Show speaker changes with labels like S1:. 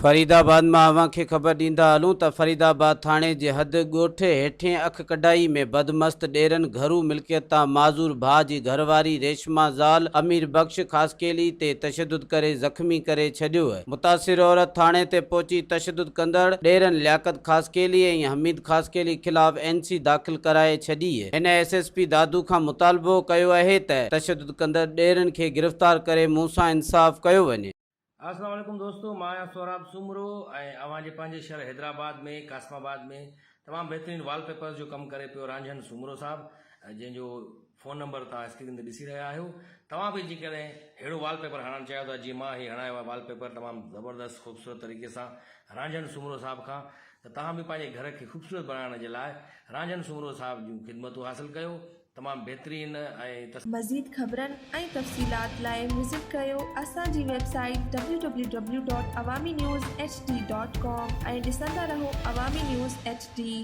S1: فريدآباد مان اوهان کي خبر ڏيندا هلون ته فريدآباد ٿاڻي جي حد ڳوٺ هيٺين اک ڪڍائي ۾ بدمست ڏيرن گهرو ملڪيت تان معذور ڀاء جي گهرواري ريشما زال امير بخش خاصخيلي تي تشدد ڪري زخمي ڪري ڇڏيو. متاثر عورت ٿاڻي تي پهچي تشدد ڪندڙ ڏيرن لياقت خاصخيلي ۽ حميد خاصخيلي خلاف اين سي داخل ڪرائي ڇڏي. هن ايس ايس پي دادو کان مطالبو ڪيو اهي ته تشدد ڪندڙ ڏيرن کي گرفتار ڪري مون سان انصاف ڪيو وڃي.
S2: السلام عليڪم دوستو مان آهيان سهراب سومرو ۽ اوهان جي پنهنجي شهر حيدرآباد ۾ قاسم آباد ۾ تمام بهترين وال پيپرز جو ڪم ڪري پيو رانجهن سومرو صاحب جنهن جو فون نمبر توهان اسڪرين تي ڏسي رهيا آهيو توهان به جيڪڏهن ههڙو وال پيپر هڻائڻ چاهيو ٿا جيئن مان هي هڻايو آهي وال پيپر تمام زبردست خوبصورت طريقي سان رانجهن سومرو صاحب کان ته توهان به پنهنجي گهر کي خوبصورت بڻائڻ جي لاء رانجهن سومرو صاحب جون خدمتون حاصل ڪيو تمام بهترين ۽.
S3: مزيد خبرن ۽ تفصيلات لاء وزٽ ڪريو اسان جي website W W W dot Awami news H D dot com ۽ ڏسندا رهو عوامي نيوز ايڇ ڊي.